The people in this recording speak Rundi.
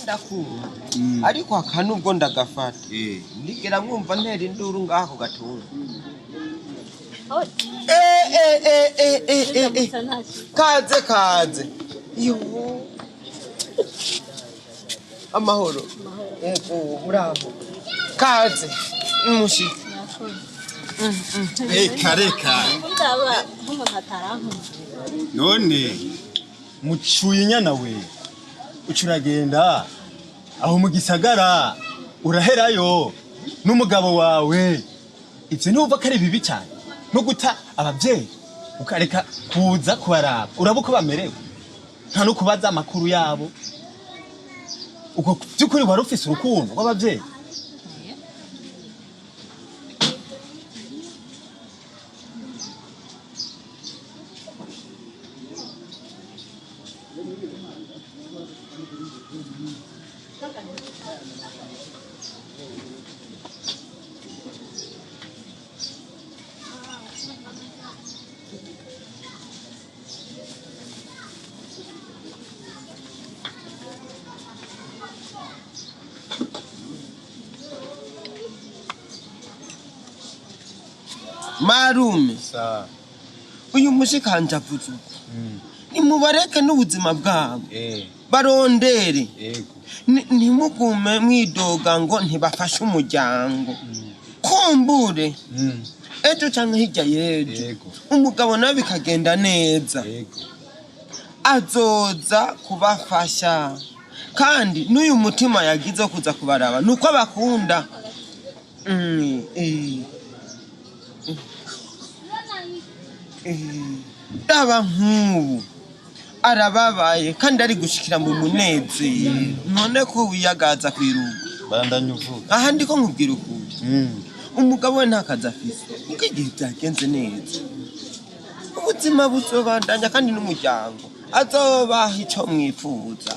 Ndakumva, ariko aka nubwo ndagafata, ndigera mwumva ntera induru ngaha ku gatunga. Eh, eh, eh, eh, eh, eh, eh. Kaze, kaze. Yo, amahoro. Yego, muraho. Kaze mushike. Reka, reka. Ndaba nk'umuntu atarankunda. None mucuye inyana we, uca uragenda aho mu gisagara, uraherayo n'umugabo wawe. Ivyo ntiwumva ko ari bibi cyane no guta abavyeyi, ukareka kuza kubaraba, uraba uko bamerewe, nta no kubaza amakuru yabo? Ubwo by'ukuri wari ufise urukundo rw'abavyeyi? Marume, uyu mushikanje avuze uko, nimubareke n'ubuzima bwabo barondere. Ntimugume mwidoga ngo ntibafashe umuryango. Kumbure ejo canke hirya y'ejo, umugabo nawe bikagenda neza, azoza kubafasha. Kandi n'uyu mutima yagize wo kuza kubaraba ni uko abakunda. Raba nk'ubu arababaye kandi ari gushikira mu munezero. None ko wiyagaza kw'irugo? Bandanya uvuga. Aha ndiko nkubwira ukuri. Umugabo we nta kazi afise, kuko igihe byagenze neza ubuzima buzobandanya, kandi n'umuryango azobaha ico mwifuza.